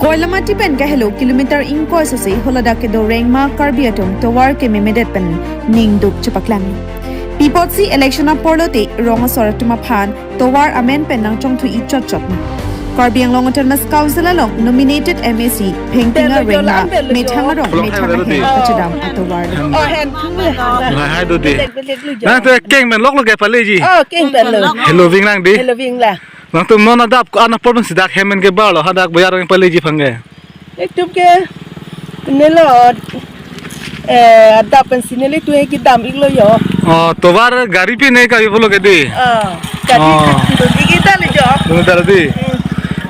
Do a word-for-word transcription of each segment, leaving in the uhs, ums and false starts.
Koilamati pen kahelo kilometer ingkoi sose haladak kedo Rengma Karbi atum tovar kememedet pen ningduk chepaklang. Pi apotsi election apor lote rong asor atum aphan tovar amen pen nangchongthu-i chotchot ma. Karbi Anglong Autonomous Council along nominated M A C Phengtinga Rengma methang arong methang ahem kachedam atovar. Oh, hen. Nang to keng pen loklo ke pale ji. Oh, keng pen lo. Helo vinglang di. Helo vinglang. Nangtum non adap ko-an apor pensi dak hem pen kebarlo, hadak bojar paleji aphan ke. Itum ke nelo, eh, adap pensi neli tu kedam iklo yo. Oh, tovar gari pi ne ka ipolo ke di. Ah, gari Oh. Kita le jo. Nung tar di.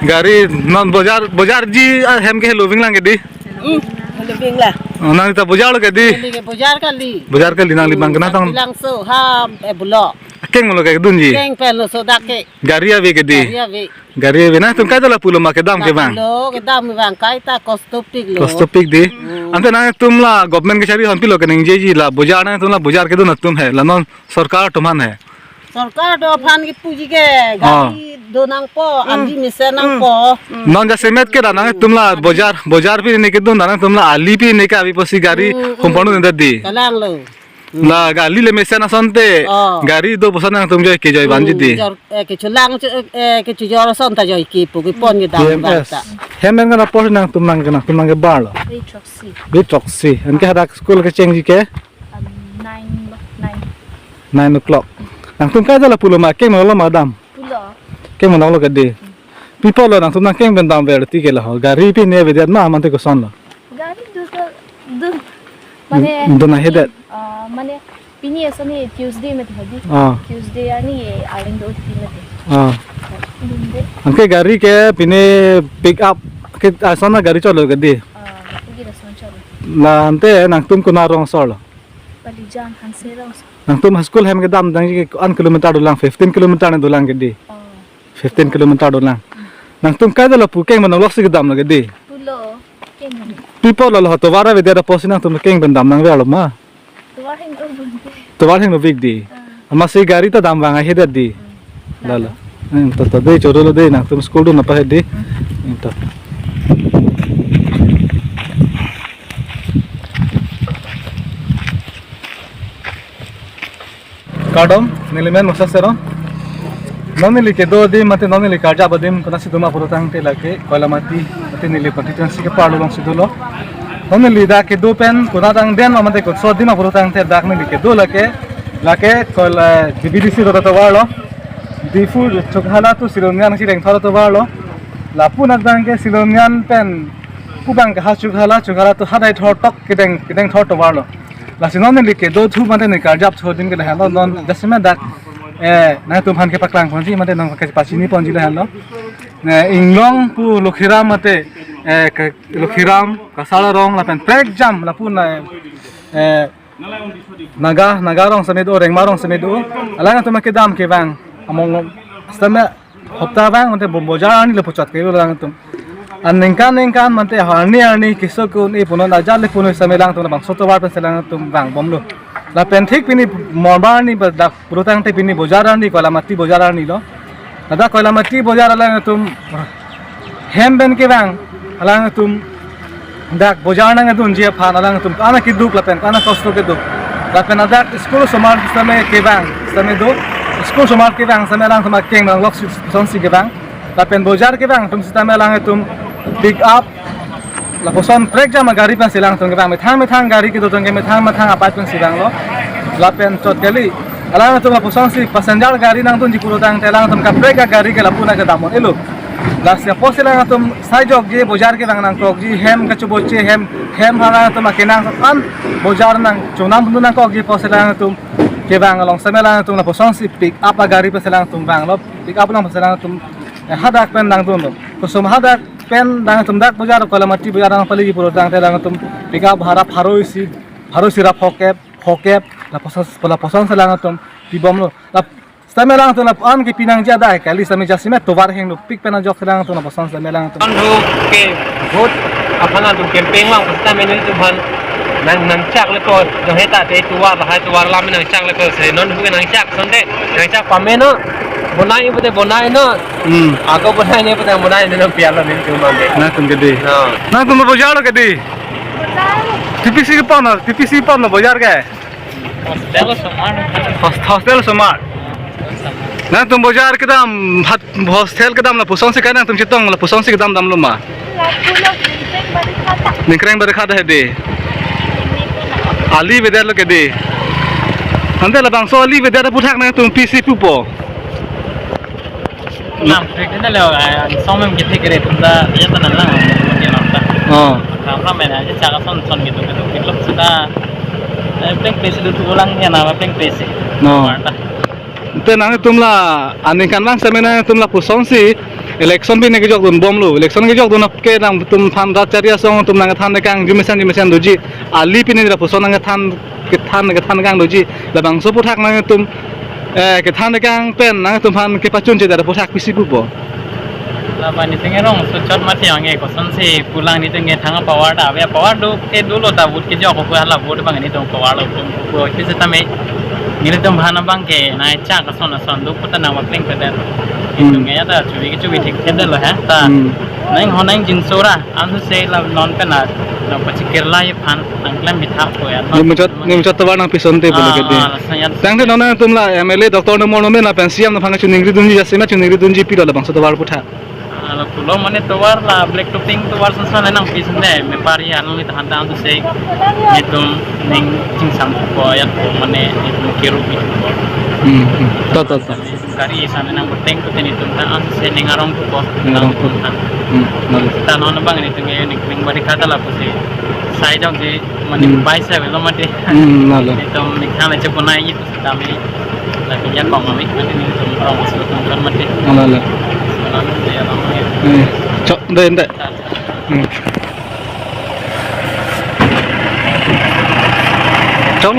Gari non bojar bojar ji ahem ke helo vinglang ke di. Hmm, helo vinglang. Oh, nang ta bojar lo ke di. Neli ke bojar kali. Bojar kali nang libang kena tang. Bilang so ha eh bulok. Keng molo ke dunji. Keng pelo so dak ke. Gari ave ke di. Gari ave. Gari ave nangtum kaita lapulo ma kedam ke bang. Lapulo kedam ke bang kaita kostopik lo. Kostopik di. Hmm. Ante nangtum la government kechari hon pilo keningjeji la bojar nangtum la bojar kedun atum he la non sorkar atum aphan he. Sorkar atum aphan kipuji ke gari do nangpo, hmm, ali mesen nangpo. Hmm. Non jasemet ke nangtum la bojar bojar pi ne kedun nangtum la ali pi ne ke ave pusi gari hmm, hmm, humpon ne di. Kalang lo. La gari le mesen asonte. Oh. Gari do bosan nangtum joi ke joi vanji di. Jor eh, kechulang chu- eh, kechujor ason ta joi ke pu kepon kedam bang ta. Hem men kan apor nangtum nang nangtum nang kebarlo. Three throksi. Bi throksi. Anke hadak school kechengji ke Um, nine, nine. Nine o'clock. Nangtum kaita lapulo ma keng molo ma dam. Pulo. Keng molo ke di. Pi apotlo nangtum nang keng pen damver ti ke laho. Gari pi ne avedet ma mante kosonlo. Gari do do do. Mane do na hedet. Ah, mane pini asani Tuesday mati hadi. Ah. Tuesday ani aling do ti mati. Ah. Dun de. Anke gari ke pini pick up ke asana gari cholo ke di. Ah, pini asana cholo. La ante nangtum konat rongsorlo. Palijan Hanse rongso. Nangtum school hem kedam dang ke an kilometer dolang, fifteen kilometer ne dolang ke di. Oh. Fifteen kilometer dolang. Nangtum kaita lapu keng pen loksi kedam lagi di. Pulo, keng pen. Pi apotlo lo tovar avedet apotsi nangtum keng pen dam nangverlo ma. Tovar hing urban ke. Tovar hing big di. Ah. Amatsi gari ta dam vang ahedet di. Hmm. Lalo. Hmm, to to de choro lo de nangtum school dun apa di. Hmm. Hmm, to. Kardom, neli men Moses Teron. Non neli kedo adim mate non neli karjap adim konatsi doma pulotangte lake Koilamati mate neli constituency ke parlo alongsi dolo. Non neli dak kedo pen konat angdeng mate kotso adim pulotangte dak neli kedo lake lake Koila D B D C road atovar lo. Diphu Chokhala to Silonijan si rengthor atovar lo. Lapu nat abang ke Silonijan pen pu abang ke ha Chokhala, Chokhala to ha Deithor tok kedeng kedengthor atovar lo. Lasi non neli kedo thu mate neli karjap thu adim ke lahenlo non jasemet dak eh nangtum aphan kepaklang ponji mate nangkepachini ponji lahenlo. Eh, Inglong pu Lokhiram mate eh ke Lokhiram Kasarla rong lapen prekjam lapu na eh Naga Naga rong seme do, Rengma rong seme do. Alangtum kedam ke bang among seme hopta bang mate bo- bojar arni le puchot ke alangtum. An ningkan ningkan mate arni arni keso kun e punon ajat le punon seme alangtum bangso atovar pensi alangtum vangbomlo. Lapen thik pini morba arni ba dak pulotangte pini bojar arni Koilamati bojar arni lo. Ladak Koilamati bojar alangtum hem pen kevang alangtum dak bojar nangdunji aphan alangtum ana keduk lapen ana kosto keduk. Lapen ladak school osomar seme kevang seme do, school osomar kevang seme alangtum akeng nang lok si sonsi kevang. Lapen bojar kevang atum sitame alangtum pick up lapuson prekjam agari pensi alangtum kevang, methang methang gari kedo atum ke methang methang apai pensi vanglo. Lapen chot kali alangtum lapuson si passenger gari nangdunji pulotangte alangtum kaprek agari ke lapu nangkedam un-elo. Lasi apotsi alangtum sai jokji bojar kevang nangkokji hem kachoboche hem hem alangtum akenangsot an bojar nangchonam dun nangkokji apotsi alangtum kevang along seme alangtum lapuson si pick up agari pensi alangtum vanglo, pick up along pensi alangtum eh, hadak pen nangdunlo. Kosom hadak pen nangtum dak bojar Koilamati bojar nangpaleji pulotangte alangtum pick up bhara pharo isi, pharo isi ra phokep phokep lapuson lapuson si alangtum pibomlo. Lap sitame alangtum lapu-an kepi nangji adai kali sitame jasemet tovar hingno pik pen ajok si alangtum lapuson sitame alangtum. Anhu ke vote aphan atum campaign vang sitame nelitum aphan nang nangchak le ko jo heta te tovar lahai tovar lam nangchak le ko se non hu ke nangchak sonte nangchak pame no. Bonai pute bonai non. Hmm. Ako bonai ne pute bonai ne non pialo ne cuma be. Nangtum ke dei. No. Nangtum bojar lo ke dei. T P C ke pon, T P C pon bojar ke. Hostel osomar. Host-, hostel osomar. Nangtum bojar kedam, hat hostel kedam lapuson si kai nangtum chetong lapuson si kedam damlo ma. Lapulo ningkreng bari khata. Ningkreng bari khata he dei. Ali avedet lo ke dei. Ante labangso ali avedet aphuthak nangtum pisi pupo. Nang, kre kre lo, eh, somem kithik kre tum ta, ya ta nang lang, ya nang ta. Oh. Ram ram mena, ya chaka son son gitu gitu, gitu sita, eh, pleng plesi do tu ulang ya nama pleng plesi. No. Marta. Te nangtum la, aningkanvang sitame nangtum lapuson si, election pen kejok dunbomlo, election kejok dun ke nangtum aphan rat chari asong atum nangthan kang, jumesen jumesen doji, ali pen lapuson nangthan kethan kethan kang doji, labangso aphuthak nangtum, eh, kethan kang pen nangtum aphan kepachun chedet aphuthak pisi pupo. Laba niting arong so chot mati ang e koson si pulang niting e thang power ta ave power do ke dolo ta vote kejok ko hala vote bang niting power lo tum ko kisi tame nitum aphan bang ke nangchak ason ason do puta nang pleng pedet. Hmm. Niting e ya ta chubi ke chubi thik ke lo ha ta. Hmm. Nang ho nang jinsora. Anso se la non pen na, na pachikir la ye phan, nang klem bithak ko ya. Nim chot, nim chot tovar nangpison te bole ke dei. Ah, ah, lason ya. Tangte non nangtum la M L A doctor no mono men la pen C M no aphan kachiningri dunji jasemet chiningri dunji pilo labangso tovar aphuthak. Ah, lapulo mane tovar la black topping tovar son son nangpison de, me pari anu ni tahan tahan tu se, nitum ning chingsam ko ya ko mane nitum kiru ko. Hmm, hmm. To, to, to. Gari sana nang boteng tu teni tum ta an se ning arong tu ko. Ning arong tu. Hmm, nang. Ta non bang nitum e ning ning bari khata lapusi. Sai jong si mane Hmm. bai sa velo mati. Hmm, nalo. Nitum ning khana che punai ni tu tame. Lapi ya kong ami mati nitum arong so tum kan mati. Nalo. Nalo ya bang. Hmm. Chok, dei, dei. Hmm. Chok.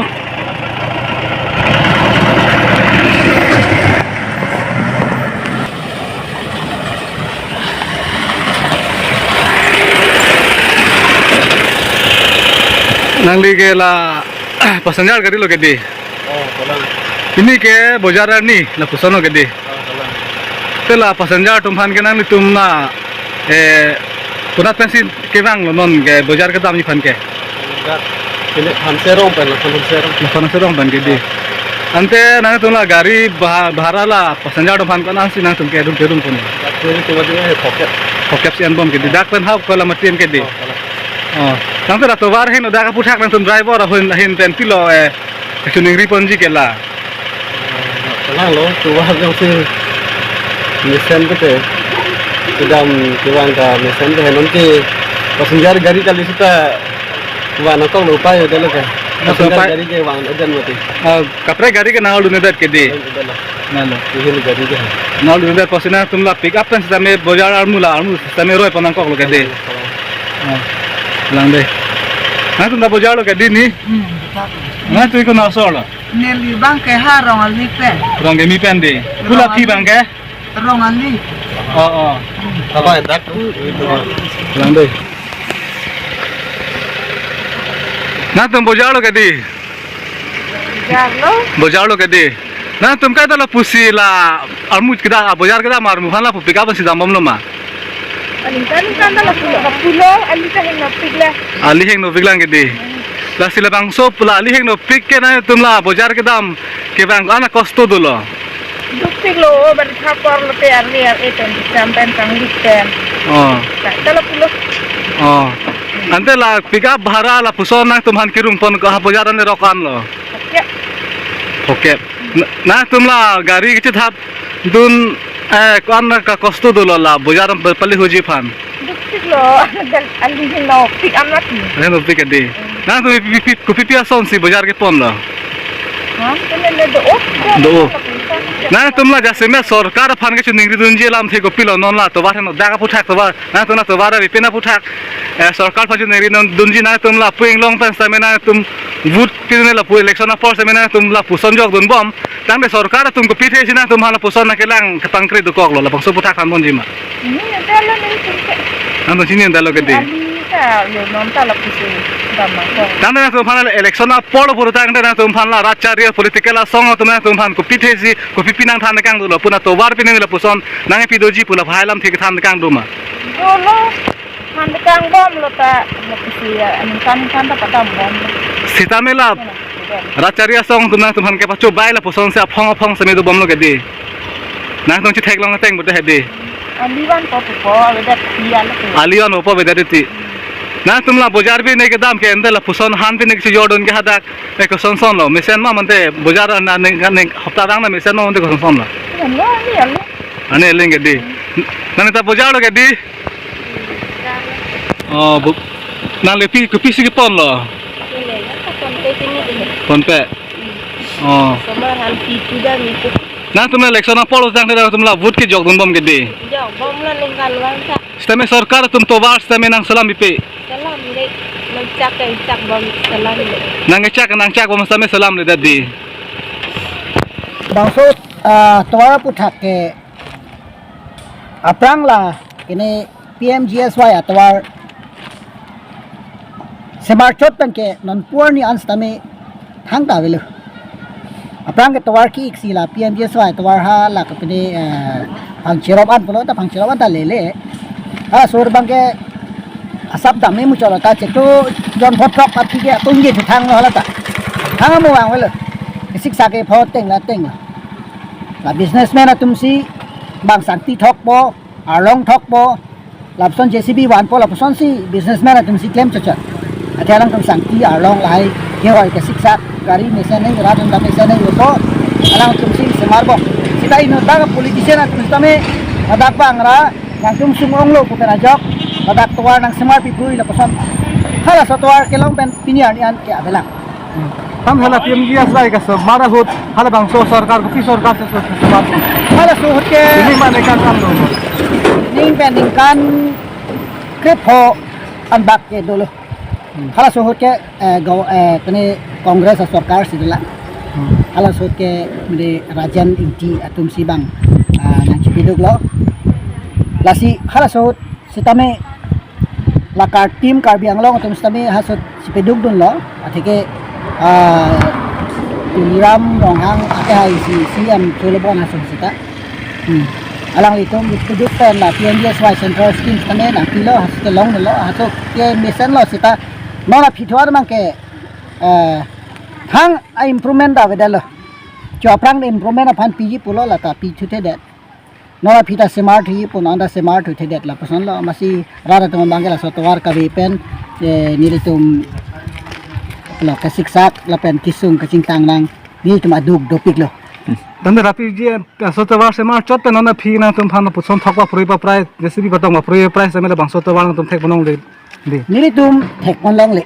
Nangli ke la passenger gari lo ke dei. Oh, bolang. Pini ke bojar arni lapuson lo ke dei. Oh, bolang. Te la passenger atum aphan ke nanglitum na, eh, konat pensi kevang lo non ke bojar kedamji aphan ke. Dak pini Hamse arong pen, lapuson Hamse arong. Lapuson Hamse arong pen ke dei. Ante nangtum la gari bha-, bhara la passenger atum aphan konatsi nangtum ke room ke room pon. Dak pini cuma dia pocket. Pocket si anbom ke dei. Dak pen hap ko la mati ke dei. Oh, salah. Oh. Nangtum la tovar heno dak aphuthak nangtum driver ahin ahin pen pilo, eh, kachiningri ponji ke la. Kalang lo, tovar jong si mesen ke te. Kedam kevang ke mesen ke non ke passenger gari kali sita van akong lo upai ya lo ke. Lo passenger upai. Gari ke vang adan mati. Ah, kaprek gari ke nangdundedet ke dei. Adan, adan lo. Nalo. Ihin gari ke. Nangdundedet pasina tum la pick up pen sitame bojar armu la armu sitame roi pon nangkok lo ke dei. Ah, lang dei. Nangtum ta bojar lo ke dei ni. Hmm, betul. Nangtum ikut nasor lo. Neli bang ke ha Rongkeli pen. Rongkeli pen dei. Pula phi Rongkeli. Bang ke? Rongkeli. Oh, oh. Apa dak? Lang dei. Nangtum bojar lo ke dei. Bojar lo. Bojar lo ke dei. Nangtum kai ta lapusi la armu kedam, ah, bojar kedam armu aphan lapu pick up si dambom lo ma. Aningkan kan ta lapulo, lapulo, ali ta heng nopik la. Ali heng nopik lang ke dei. Lasi labangso pula ali heng nopik ke nangtum la bojar kedam kevang ana kosto dolo. Dukpik lo, o bari thapor lo te arni ar eten jam pen kangli pen. Oh. Ta, ta lapulo. Oh. Ante la pick up bhara lapuson nangtum aphan kirung pon ko ha bojar ane rokan lo. Oke. Oke. Na, nangtum la gari kechethap dun, eh, ko-an kakosto dolo la bojar pali hoji aphan. Dukpik lo, dan ali heno pick up nati. Heno pick ke dei. Nangtum pi, pi, pi, kopi pi ason si bojar kepon lo. Ha? Kene le do-o. Do-o. Nangtum la jasemet sorkar aphan kachiningri dunji alamthe kopilo non la tovar heno dak aphuthak tovar. Nangtum la tovar avi pen aphuthak. Eh, sorkar aphan chiningri non dunji nangtum lapu inglong pen sitame nangtum vote kidun lapu election apor sitame nangtum lapuson jok dunbom. Tangte sorkar atum kopi the si nangtum aphan lapuson nangkelang kepangkri dokok lo labangso aphuthak than ponji ma. Ini ada lo neli singke. Nangtum chini anta lo ke dei. Ali, Ya, yo non ta lapusi dam nangkok. Tangte nangtumphan election apor puru tangte nangtumphan la rat chari political asong atum nangtumphan kopi thesi, kopi pi nangthan kangdolo, puna tovar pini lapuson nangpi doji pu la phai lam thik than kangdoma. Dolo, than kangbomlo ta, lapusi ya, ningkan ningkan ta padambom. Sitame la, rat chari asong atum nangtumphan kepachobai lapusonsi aphong aphong seme dobomlo kedi. Nangtum chetheklong ateng pute hedi. Alivan po po, avedet iya lo po. Alivan po avedet ti. Nangtum la bojar pine kedam ke ente lapuson han pine kechijordun ke hadak, eh, kosonson lo. Mesen ma mante bojar na ning, ning hopta dang na mesen ma mante kosonson lo. Iya lo, iya lo. Ane leng kedi. Nang ta bojar lo kedi. Oh, bu, nang le pi, kopisi kepon lo. Ini, apa konten ini deh? PhonePe. Oh. Sama hal itu dah itu. Nangtum election apor tangte nangtum la vote kejok dunbom kedi. Jokbomlo ningkan vang ta. Sitame sorkar atum tovar sitame nangselam pipe. Selam le, nangchak ke chakbom selam le. Nangchak nangchakbom sitame selamledet di. Bangso, ah, tovar aputhak ke aphrang la kene P M G S Y atovar semarchot pen ke non pu arni an sitame thangta avelo. Aphrang ke tovar ki-ik si la P M G S Y atovar hala kapine, eh, phangcherop an pulo ta phangcherop an ta lele. Halaso abang ke asap dam me muchot lo ta chetu jon photrok aphi ke atum je thanglo hala ta. Thang mo vang avelo. Kesik sa ke pho teng la teng la. La businessman atum si bang sangti thokpo, arlong thokpo, lapuson J C B vanpo lapusonsi businessman atum si klem chotchot. Athe alangtum sangti arlong lahai kehoi kesiksak, gari mesen neng, rat anta mesen neng lopo, alangtum si semarbom. Sita inut bang politician atum sitame, ladak bang ra, nangtum sung-onglo pu pen ajok, ladak tovar nangsemar piprui lapuson. Halaso tovar kelong pen pini arni an ke avelang. Tangte hala P M G S Y kasemar ahut, halabangso sorkar, kopi sorkar si so, so, semar. Halaso ahut ke, ini mana kan kan lo. Ning pen ningkan krepho anbak ke dolo. Hmm. Halaso ahut ke, eh, go, eh, kene Congress asorkar si dolang. Hmm. Halaso ahut ke mede Rajen Ingti atum si bang, ah, nangchipiduklo. Lasi halaso ahut sitame la Kar-, team Karbi Anglong atum sitame halaso ahut chipidukdunlo, atheke, ah, Tuliram Ronghang ake hai si C M cholo bon halaso ahut sita. Hmm. Alanglitum chipiduk pen la P M G S Y central scheme sitame nangpilo, halaso ahut ke longlo, halaso ahut ke mesenlo sita. Non aphi thor mang ke, eh, thang a-improvement ta avedetlo. Cho aphrang improvement aphan piji pulo la ta pithuthedet. Non aphi ta semar thuji pu non ta semar thuthedet lapuson lo, amatsi rat atum abang ke laso tovar kave pen, eh, nelitum lo kesiksak lapen kesung kachingthang nang nelitum aduk dopiklo. Tangte rapiji, eh, laso tovar semarchot pen non aphi nangtumphan lapuson thok paprui paprai, J C B patong paprui paprai sitame labangso tovar nangtum thek ponlongle. Di. Nelitum thek ponlongle.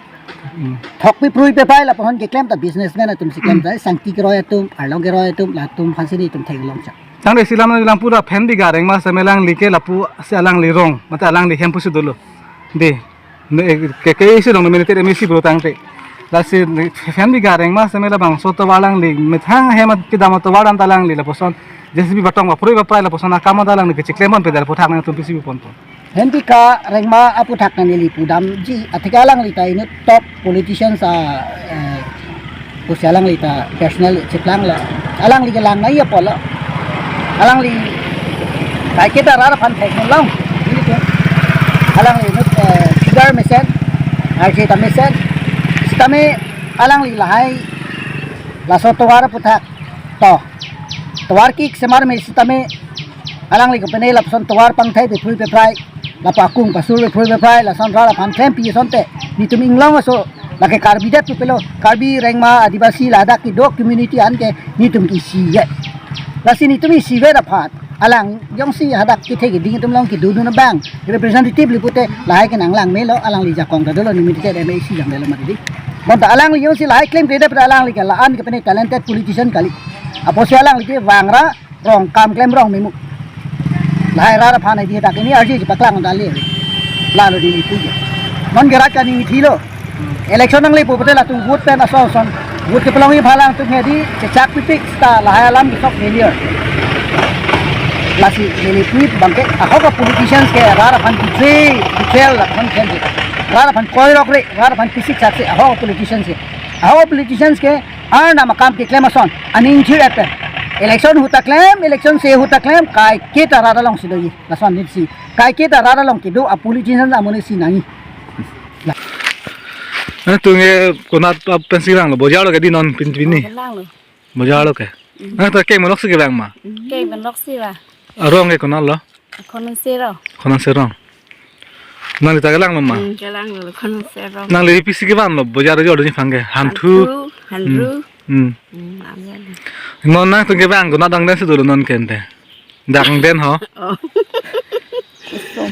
Hmm. Thok piprui paprai lapuson keklem ta businessman atum si klem ta, sangti keroi atum, arlong keroi atum, latum aphansi nelitum theklong chot. Tangte isi alam nangli lang pura phen biga rengma sitame alangli ke lapusi alangli rong, mate alangli hem pusi dolo. Di. Ne, ke, ke isi dong nominated M A C bro tangte. Lasi phen biga rengma sitame labangso tovar alangli methang hem kedam atovar anta alangli lapuson J C B patong paprui paprai lapuson akam anta alangli kechiklemponpe dal aputhak nangtum pisi ponpo. Phen biga rengma aputhak nang neli pudamji, atheke alangli ta inut top politicians a, eh, pusi alangli ta personal cheplanglo. Alangli kelang nai apotlo. Alangli kaiketa rat aphan thek nanglo. Alangli inut, eh, figure mesen, arje ta mesen. Sitame alangli lahai laso tovar aputhak to. Tovar ki-ik semar me sitame alangli kopine lapuson tovar pangthai piprui paprai, lapu akung pasur piprui paprai, lason rat aphan klempi asonte nelitum inglong aso, lake Karbi det pupelo, Karbi rengma Adivasi ladak kedo community an ke nelitum ke isivet. Lasi nelitum isivet aphan alang jongsi hadak kethe keding atum along kedodun abang representative le pute lahai ke nanglang melo, alangli jakong ta dolo, nominated M A C jang dolo mati di. Bonta alangli jongsi lahai klemkledet pute alangli ke la-an kepine talented politician kali. Apotsi alangli ke vangra rong kam klem rong memu. Lahai rat aphan hedi dak ini arje ji paklang dali. Lalo di itu je. Non gerak kani mithilo. Election nanglepo pute latum vote pen ason ason. Vote keplongji aphan alangtum hedi chechak pipik sita lahai alam kesok failure. Lasi neli tweet abang ke ahok a-politicians ke rat aphan betray, betrayal lapuson klemji. Rat aphan koirokre, rat aphan pisi chakse, ahok politicians ke. Ahok politicians ke, arnam akam keklem ason, aning chir epen. Election ahut ta klem, election ahirjume ahut ta klem, kaiketa rat alongsi doji, lason nipsi. Kaiketa rat along kedo a politicians amonit si nangji. Nangtum ke konat pensi vanglo, bojar lo ke di non pin pini. Vanglo. Bojar lo ke. Mm. Nangtum keng menoksi kevang ma? Keng menoksi va. Arong ke konat lo? Khonun Serong. Khonun Serong. Nangli ta kelang lo ma? Mm, kelang lo, Khonun Serong. Nangli pisi kevan lo, bojar jo doni phang ke. Hanthu. Hanthu, Hanru. Mm. Mm. Mm, amen. Non nangtum kevang konat angdeng si dolo non kente. Dangden ho. Oh.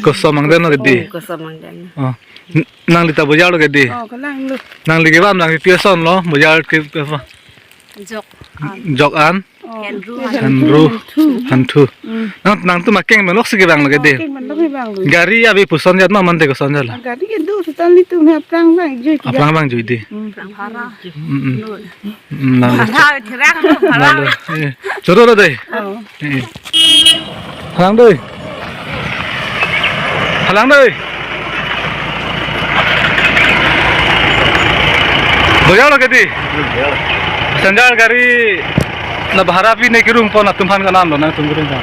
Kosom angdeng lo ke di. Oh, kosom angdeng. Oh. N-, nangli ta bojar lo ke di. Oh, kelang lo. Nangli kevan nangli pi ason lo, bojar ke apa? Jok an. Jok an. Oh. Hanru. Hanru. Hanthu. Mm. Nang, nangtum akeng menoksi kevang lo ke di. Oh, keng menoksi vanglo. Gari ave puson jat ma mande koson jat la? Ah, gari ke do, seta nelitum aphrang vangjuiji. Aphrang vangjuiji. Mm. Aphrang bhara. Mm, mm. Nun. Mm, lalu. Bhara, therak lo, bhara. Lalu. Eh, choro lo dei. Oh. Eh. Halang dei. Halang dei. Bojar lo ke di. Passenger gari la bhara pine kerung pon atum aphan ke nang lo, nangtum kerung pon.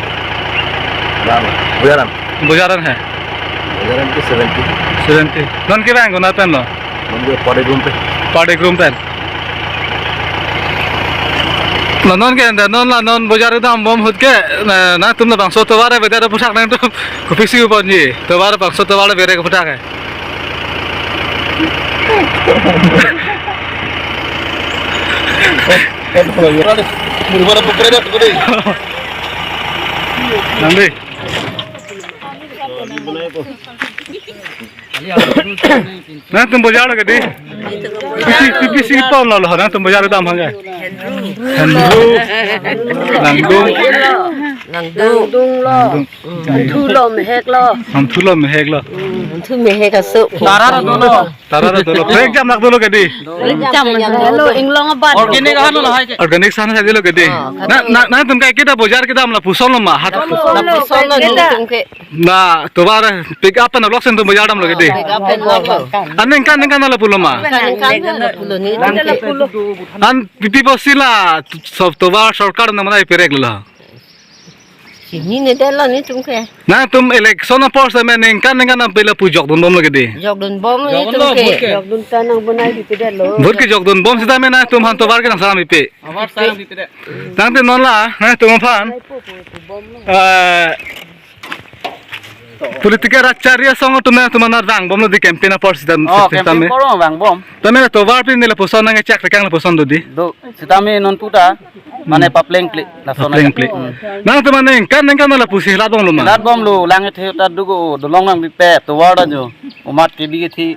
Nang, bojar an. Bojar an hai. Bojar an ke seventy. Seventy. Non kevang konat pen lo? Non ke Padikrum pen. Padikrum pen. La non ke anda non la non bojar kedam bom ahut ke, na, nangtum labangso tovar avedet aphuthak nangtum kopisi ponji. Tovar bangso tovar avedet aphuthak hai. Nang dei. Nangtum bojar lo ke di. Pisi, pisi pon lo lo, nangtum bojar kedam hang ke. Hanru. Nangdung. Nangdung. Nangdung lo. Nangdung. Hanthu lo mehek lo. Hanthu lo mehek lo. Hmm, hanthu mehek aso. Tara lo dolo. Tara lo dolo. Prekjam nak dolo ke di. Prekjam lo inglong abat. Organic ahan lo hai ke. Organic ahan hai dolo ke di. Oh, na, na, nangtum kaiketa bojar kedam lapuson lo ma? Hat. Lapuson lo, lapuson lo nelitum ke. Na, tovar pick up pen alok si nangtum bojar dam lo ke di. Pick up pen alok lo. Aningkan, aningkan lapu lo ma? Aningkan, aningkan lapu lo nelitum ke. An pi pi pusi la, sob tovar sorkar nang mana iperek lo. Chinine det lo nelitum ke. Nangtum election apor setame ningkan ningkan nangpi lapu jokdun bom lo ke di. Jokdun bom lo nelitum ke. Jokdun ta nang bonai pipedet lo. Vote kejokdun bom setame nangtum aphan tovar ke nang salam pipe. Tovar salam pipedet. Nangtum non la, nangtum aphan. Eh, political rachari asong atum nangtum anat vang bom lo di campaign apor setame. Oh, campaign setame. Apor vang bom. Tame tovar pine lapuson nangkechak tekang lapuson do di. Do, setame non puta. Mane papleng ple, lason. Papleng ple. Hmm. Nangtum mane ningkan ningkan lapusi helat bom lo ma? Helat bom lo, lang ethe ta duk o, dolong nang pipe, tovar ta jo. Omat kebi kethi.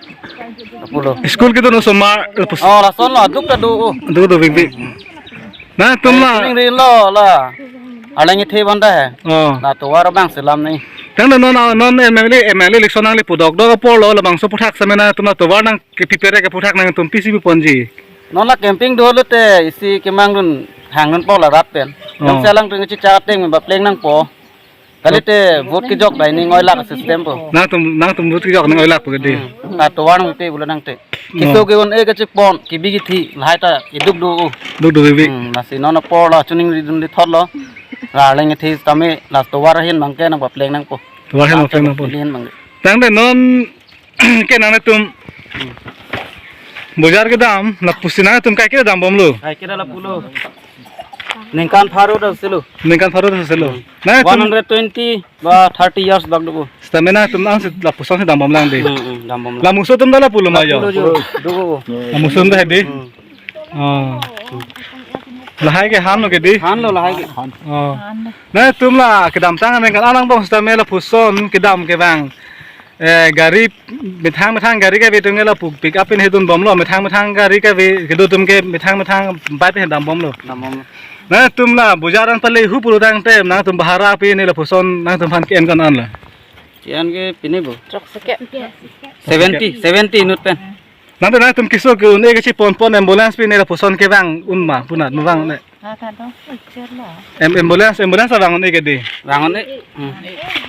Apo lo. School kedo no osomar, lapus. Oh, lason lo, duk ta do o. Duk do big big. Nangtum la. Kuning ri lo la. Arleng ethe banta he. Oh. La tovar abang selam ni. Tangte non, non M L A, M L A election nangli pudok dok apor lo, labangso aphuthak setame nangtum la tovar nangkepiperek aphuthak nangtum pisi pi ponji. Non la camping do lote isi kemangdun hangdun po la rat pen. Oh. Nang selang tung chicha ateng me papleng nangpo. Kalite vote kejok dai ning oilak system po. Nangtum, nangtum vote kejok ning oilak po ke di. Hmm. Ta tovar nangte bula nangte. Oh. Keso ke-un-e kachepon, kebi kethi, lahai ta iduk do. Duk do big big. Hmm, lasi non apor la chuning ridun di thot lo. La arleng ethe setame la tovar ahin abangke nang papleng nangpo. Tovar ahin abangke nangpo. Papleng abangke. Tangte non ke nangtum bojar kedam, lapusi nangtum kaiketa dam bom lo? Kaiketa lapu lo. Ningkan pharo ta selo. Ningkan pharo ta selo. Nangtum one hundred twenty ba thirty years bak do. Setame nangtum nangsi lapuson si dam bom lang di. Hmm, hmm, dam bom lang. Lamuso atum ta lapu lo ma jo? Lapu lo jo. Do. Lamuso atum ta he di. Hmm. Oh. Lahai ke han lo ke di? Han lo lahai ke. Oh. Nangtum la kedamtang aningkan alang bom setame lapuson kedam kevang. Eh, gari methang methang gari kave atum ke lapu pick up pin hedun bom lo, methang methang gari kave kedo atum ke methang methang bike pin hedam bom lo. Dam bom lo. Nangtum la bojar an pale hu pulo tangte nangtum bhara pine lapuson nangtum aphan ke-en ko-an lo? Ke-en ke pine bo. Trok seke. Seventy, seventy inut pen. Nangte nangtum keso ke-un-e kachepon pon ambulance pine lapuson kevang un ma punat mevang ne. Em, ambulance, ambulance abang un-e ke dei. Abang un-e. Hmm.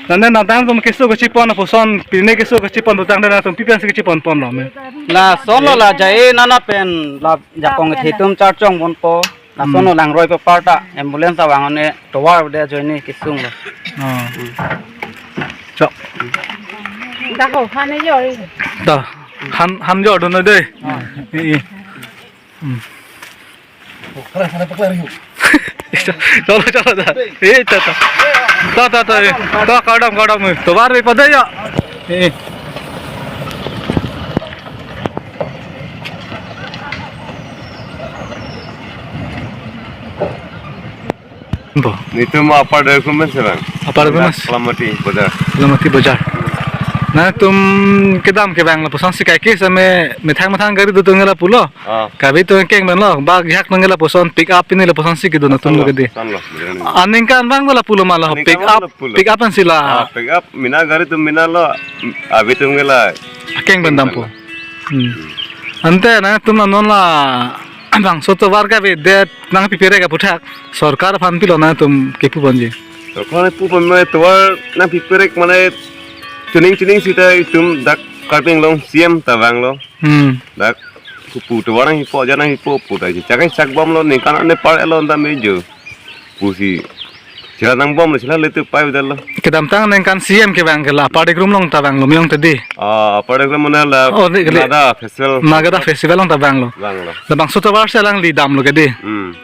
Nangtum nangtum keso kachipon lapuson, pine keso kachipon putangte nangtum pi pensi kachipon ponlo me? Lasonlo la J I nana pen la jakong kethe atum charchong ponpo. Lasonlo Hmm. langroi pe parta ambulance abang un-e tovar de ajoine kesunglo. Oh. Chok. Dak ho, han jor. Da. Han, han jordun dei. Ah. I, i. Hmm. Chalo, chalo, da. Eh, ta, ta. Ta, ta, ta, eh. Ta, kardom, kardom, eh. Tovar bi padai ya. Eh. Bo. Nelitum Upper Devrang pen si bang. Upper Devrang. Kalamati Bazar. Kalamati Bazar. Nangtum kedam kevang lapusonsi kaike same methang methang gari dotung lapulo. Ah. Kabi tu keng ben lo, bak jak nang lapuson pick up pini lapusonsi kedo nangtum Lason lo, lo kedi. Lason lo, bener ni. Aningkan bang lo lapulo ma lo, Aningkan pick bang up, lapulo. Pick up pensi la. Ah, pick up mina gari atum mina lo, abitum ke la. Akeng ben dampo. Hmm. Ante nangtum la non la bangso tovar kavedet nangpiperek aputhak sorkar aphan pilo nangtum kepu ponji. Sorkar pu pon me tovar nangpiperek mane chuning chuning sita itum dak Karbi Anglong C M ta vanglo. Hmm. Dak pu tovar nangpipo, jan nangpipo pu ta. Chak chak bomlo ningkan ane par elo anta mejo. Pusi. Chila nangbomlo, chila letu pai udah lo. Kedamtang ningkan C M kevang ke la, Upper Devrang along ta vanglo, miyong tadi. Ah, Upper Devrang mane la Oh, di, di. Nagada Festival. Nagada Festival along ta vanglo. Vanglo. Labangso tovar si alangli damlo kedi. Hmm.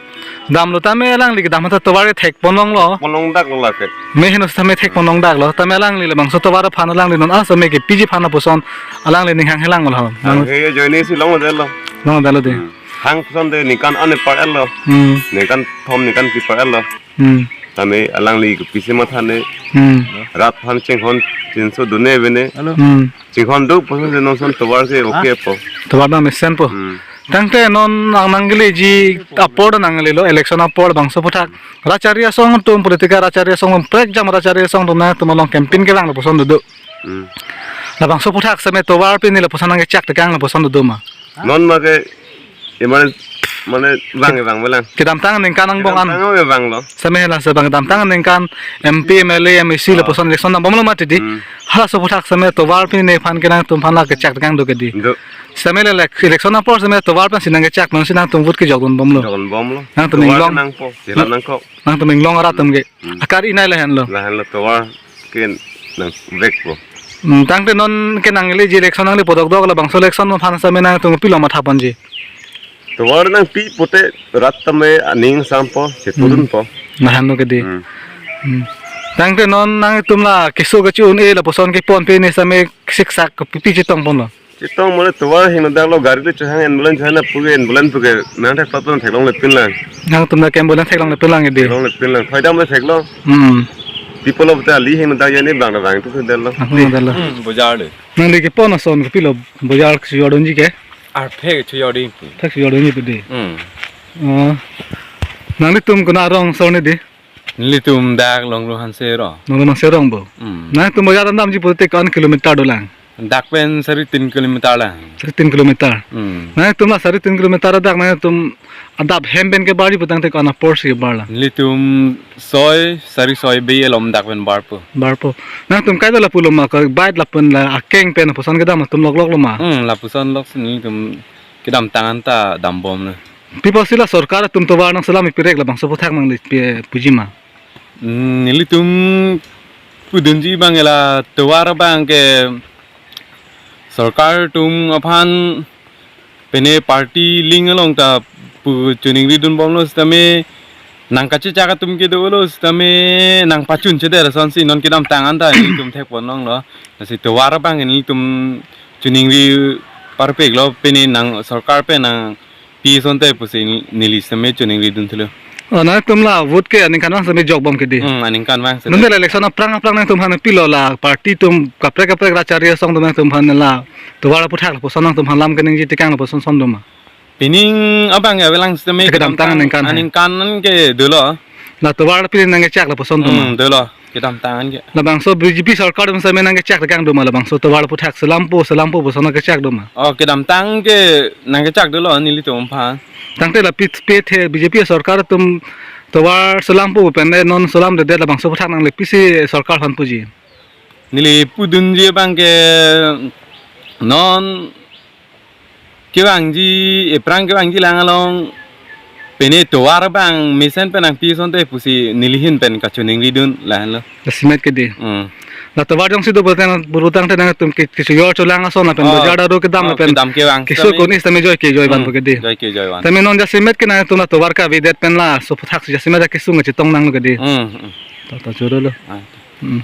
Damlo tame alangli kedam ta tovar thek ponlonglo. Ponlong daklo la ke. Me heno tame thek ponlong daklo. Tame alangli labangso tovar aphan alangli non asa me kepiji aphan lapuson alangli ning hanghelanglo. Hang he joine si long udah lo. Long udah lo dei. Hmm. Hang puson de ningkan ane par elo. Hmm. Ningkan thom ningkan phli par elo. Hmm. Tame alangli kepisi matha ne. Hmm. Rat aphan chinghon chinso dun-e bene. Hmm. Chinghon do puson de nonson tovar ke okay po. Tovar dam mesen po. Hmm. Tangte non nang nangleleji apor nanglelo election apor bangso aputhak. Rachari asong atum political rachari asong atum prekjam rachari asong atum nangtum along campaign kevang lapuson dodo. Hmm. Labangso aputhak same tovar pini lapuson nangkechak tekang lapuson dodo ma. Non ma ke iman mane vang vang belang. Kedamtang ningkan angbong an. Kedamtang vanglo. Same la sebang kedamtang ningkan M P, M L A, M A C Ah. lapuson election dambomlo mati dei. Hmm. Halaso aputhak same tovar pini nephan ke nangtum aphan la kechak tekang do kedi. Do. Same le le election apor same tovar pensi nangkechak pensi nangtum vote kejok dunbomlo. Jok dunbomlo. Nangtum Tovar inglong. nangpo, sila nangkok. Nangtum inglong arat atum ke. Hmm. Akar inai lahenlo. Lahenlo tovar ke nangvekpo. Hmm, tangte non ke nangleleji election nangli podok dok labangso election aphan same nangtum pilo matha ponji. Tovar nangpi pute rat tame aning sampo, chepudun po. Nahan lo kedi. Hmm. Hmm. Tangte non nangtum la keso kachi-un-e lapuson kepon pini same siksak kepi chetong ponlo. Chetong mane tovar hingno daklo gari le chohang ambulance chohang na puke ambulance puke nang thek patun theklongle pinlang. Nangtum na ke ambulance theklongle pinlang kedi. Theklongle pinlang. Thoidamle theklo. Hmm. People of the ali hingno dak yani bang na bang tu delo. Nangtum na delo. Hmm, bojar le. Nangli kepon ason kepilo bojar si jordunji ke? Arphe si jordun. Thak si jordunji pede. Hmm. Oh. Nanglitum kona rong ason ne dei? Nelitum dak Longlo Hanse rong. Longlo Hanse rong bo. Hmm. Nangtum bojar dam damji pute ko-an kilometer dolang? Dak pen sari tin kilometer lang. Sari tin kilometer. Hmm. Nangtum la sari tin kilometer dak nangtum adap hem pen kebarji putangte ko-an apor si barlang? Nelitum soi, sari soi bei alom dak pen barpo. Barpo. Nangtum kaita lapulo ma ko bike lapen la akeng pen lapuson kedam atum lokloklo ma? Hmm, lapuson lok si nelitum kedamtang anta dambomlo. Pi apotsi la sorkar atum tovar nangselam piperek labangso aputhak nangli pi puji ma? Hmm, nelitum pudunji abang la tovar abang ke sorkar atum aphan pine party link along ta pu choningri dunbomlo sitame nangkachechak atum ke dolo sitame nangpachun chedere asonsi non kedamtang anta nelitum thek ponlonglo. Lasi tovar abang nelitum choningri parpiklo pine nang sorkar pen nangpi asonte pusi neli sitame choningri dunthulo. Oh, nangtum la vote ke aningkanvang sitame jokbom kedi. Hmm, aningkanvang sitame. Nonte la election aphrang aphrang nangtum aphan pilo la party atum kaprek kaprek rachari asong atum nangtum aphan la tovar aputhak lapuson nangtum aphan lam keningje tekang lapuson ason do ma? Pining abang ke avelang sitame Kedamtang kedamtang aningkan hai. Aningkan an ke dolo. La tovar pini nangkechak lapuson do ma? Hmm, dolo. Kedamtang an ke. Labangso B J P sorkar atum sitame nangkechak tekang do ma labangso tovar aputhak selampo selampo puson nangkechak do ma? Oh, kedamtang ke nangkechak dolo nelitum aphan. Tangte la pi, pi athe B J P sorkar atum tovar solangpo pen le non solamdedet, labangso aphuthak nangli pisi sorkar aphan puji? Neli pudunji abang ke non kevangji, ephrang kevangji lang along pine tovar abang mesen pen nangpi asonte pusi neli ahin pen kachiningridun lahenlo. Jasemet ke dei. Hmm. La tovar jongsi do pulote, pulotangte nangtum ke, kechojor cholang ason lapen, oh, bojar dado kedam, oh, lapen kedam kevang keso sami. Koni sitame joike joi van, hmm, pu ke dei. Joike joi van. Tame non jasemet ke nangtum la tovar kavedet pen laso aphuthak si jasemet akesung chetong nanglo ke dei. Hmm, hmm. To, to, choro lo. Ah. Hmm.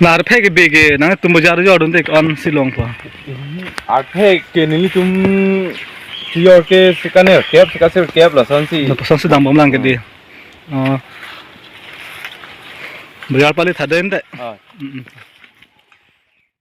La arphek ke bege nangtum bojar jordunde, ko-an si longpo? Arphek ke nelitum chojor ke sika nerkep, sika sirkep lasonsi. Lapuson si dambom lang ke dei. Hmm. Oh. Bojar pali thaden te. Ah. Hmm, hmm.